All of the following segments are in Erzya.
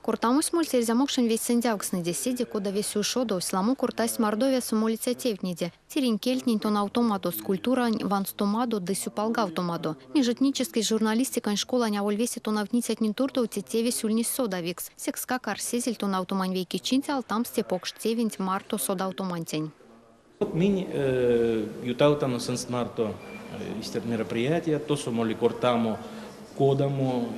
Кортамось мольсь эрзя-мокшонь вейсэндявкстнэде, седе, кода весе ушодовсь, ламо кортасть Мордовиясо молиця тевтнеде, тиринь кельтнень тонавтомадост, культурань ванстомадо ды сюпалгавтомадо. Межэтнической журналистикань школань аволь весе тонавтницятнень туртов те тевесь ульнесь содавикс, секскак арсезель тонавтомань вейке чинть алтамс те покш тевенть марто содавтомантень. Минь ютавтано сынст марто истят мероприятият, тосо моли кортамо, кодамо,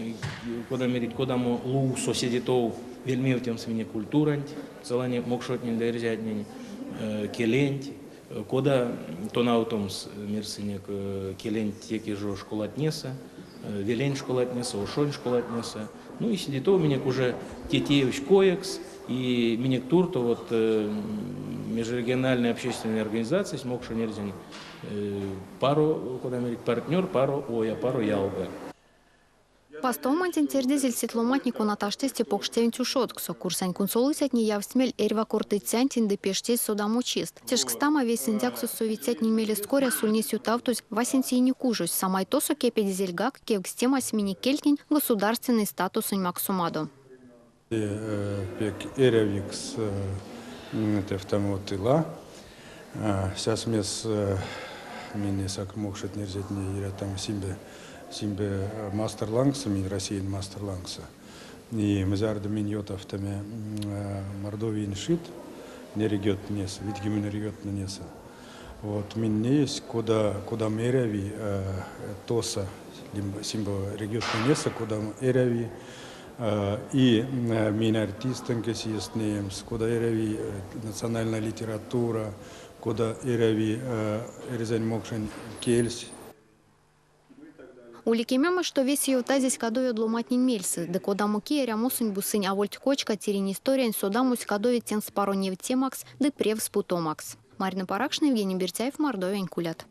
кода мерить, кодамо лувсо седе тов вельмевтемс минек культуранть, целанек мокшотнень ды эрзятнень келенть, кода тонавтомс, мерсынек, келенть теке жо школатнесэ, велень школатнесэ, ошонь школатнесэ. Ну и седе тов минек уже те теевсь коекс, и минек туртов вот межрегиональной общественной организациясь мокшонь эрзянь паро, кода мерить, партнер, паро оя, паро ялга. Вастовомантень тердезельть сеть ломантне, конат аштесть те покш тевенть ушодкссо. Курсань кунсолыцятне явсть мель эрьва кортыцянтень ды пештизь содамочист. Тешкстама, вейсэндявксос совицятнень мелест коряс ульнесь ютавтозь васенце инекужось. Самай тосо кепедезельгак кевкстемась минек кельтнень государственной статусонь максомадо. Пек эрявикс тевтеме тила. Сясмес минесак мокшотне эрзятне эрятам симбе симбе мастор лангсо, минь Россиянь мастор лангсо. И зярдо минь ютавтыме Мордовиянь шит не регионтнэсэ, ведьгемень регионтнэсэ. Вот минь неезь, кода кодамо эряви тосо симбе регионтнэсэ, кодамо эряви и минь артистэнь съезд неемс, кода эряви национальная литература, кода эряви эрзянь мокшонь кельсь. Ули кемема, што весе ёвтазесь кадови ломантнень мельсэ, ды кодамо ки эрямосонть бу сынь авольть кочка тиринь историянь содамось кадови тенст паро невтемакс ды превс путомакс. Марина Паракшина, Евгений Бертяев, Мордовиянь кулят.